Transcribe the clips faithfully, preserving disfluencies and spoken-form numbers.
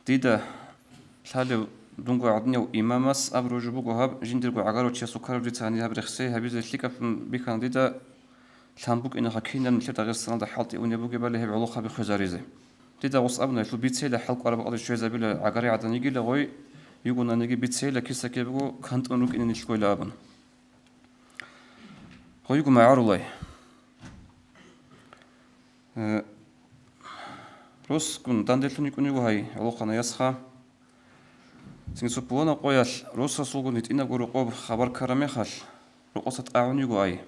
Дида лъалев дунго гӀадинав имамас абураб жо буго гьаб, жиндирго гӀагарав чиясул ккараб дица гьанир гьаб рехсей гьабизе лъикӀаблъун бихьана дида, лъан букӀинаха кинаб нилъер Дагъистаналда хӀалтӀи унеб бугебали гьеб гӀолохъаби хвезаризе. Дида гъос абуна, гьелъул бицейила хӀал кӀвараб бакӀалде щвезабила гӀагари гӀаданиги лагъой, юго наниги бицейила киса ккебего кантӀун рукӀине нилъгойила абун. Гъойго магӀарулай. Э, росгун данделъун йикӀун йиго гьай гӀолохъанай ясха. Цинги цо пуланаб къоялъ росасулгун гьитӀинабго рокъоб хабар ккараб мехалъ, рокъоса тӀагӀун йиго ай.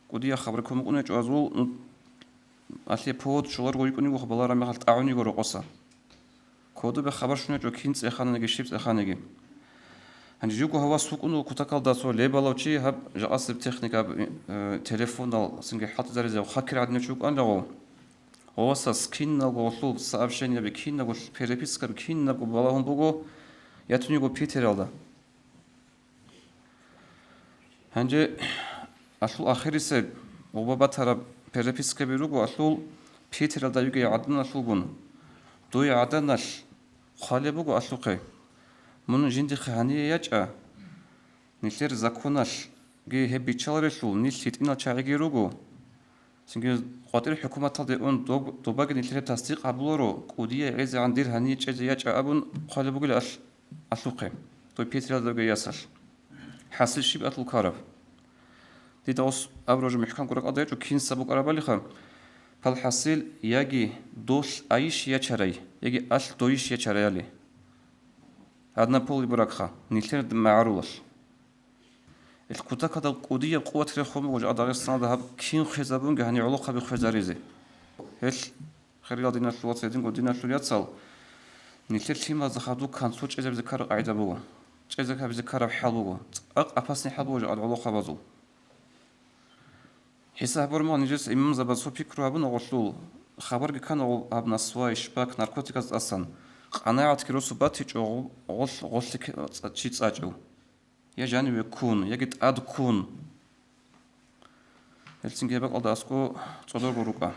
КӀудияб хабар ккун букӀун гьечӀо азул, ну, алъе повод щоларго йикӀун йиго, балараб мехалъ тӀагӀун йиго рокъоса. Кодобе хабар щун гьечӀо кин цӀехананиги, щиб цӀеханиги. Гьанже живго гьавас вукӀун вуго кутакалда цо лебалав чи, гьаб жакъасеб техника, гьаб, э, телефондал цинги хӀалтӀизаризе хакир гӀадинав чи вукӀанила гъов. Гъовасас киналго гъолъул сообщениеби, киналго перепискаби, кинабго балагьун буго, ятун йиго Питералда. Гьанже алъул ахирисеб гъуба батараб перепискаби руго алъул Питералда йигей гӀаданалъулгун. Дуе гӀаданалъ хъвалеб буго алъухъе: мун жиндихъе гьание ячӀа, нилъер законалъги гьеб биччаларелъул, нилъ гьитӀинал чагӀиги руго. Цинги къватӀир хӀукуматалде ун доб-, добаги нилъер гьеб тасдикъ гьабуларо, кӀудияй гӀезегӀан дир гьание чӀезе ячӀа абун хъвалеб бугила алъ-, алъухъе, дой Питералда йигей ясалъ. ХӀасил щиб алъул ккараб? Дида гъос абураб жо мухӀкамго ракӀалда гьечӀо, кин саб букӀарабалиха. Пал хӀасил, яги долъ айищ ячарай, яги алъ дойищ ячараяли. Однополый бракха, нилъер магӀарулалъ. Ил кутакалда кӀудияб къуват рехун буго жа Дагъистаналда гьаб кин хвезабунги гьанир гӀолохъаби хвезаризе. Гьел, хириял диналъул вацал, гьединго диналъул яцал, нилъер лъималазда хадуб канцо чӀезабизе ккараб къагӀида буго, чӀезе гьабизе ккараб хӀал буго, цӀакъ опасный хӀал буго жа гӀолохъабазул. ХӀисаб гьабураб мехалъ, нижес имамзабаз цо пикру гьабуна гъолъул, хабарги ккана гъол гьаб насвай, шпак, наркотиказ тӀасан, къанагӀатги росу батичӀо гъол, гъолъ, гъолъи ке-, цӀа-, чи цӀачӀев. Я жаниве ккун, яги тӀад ккун. Гьелцинги гьеб бакӀалда аскӀо цӀодорго рукӀа.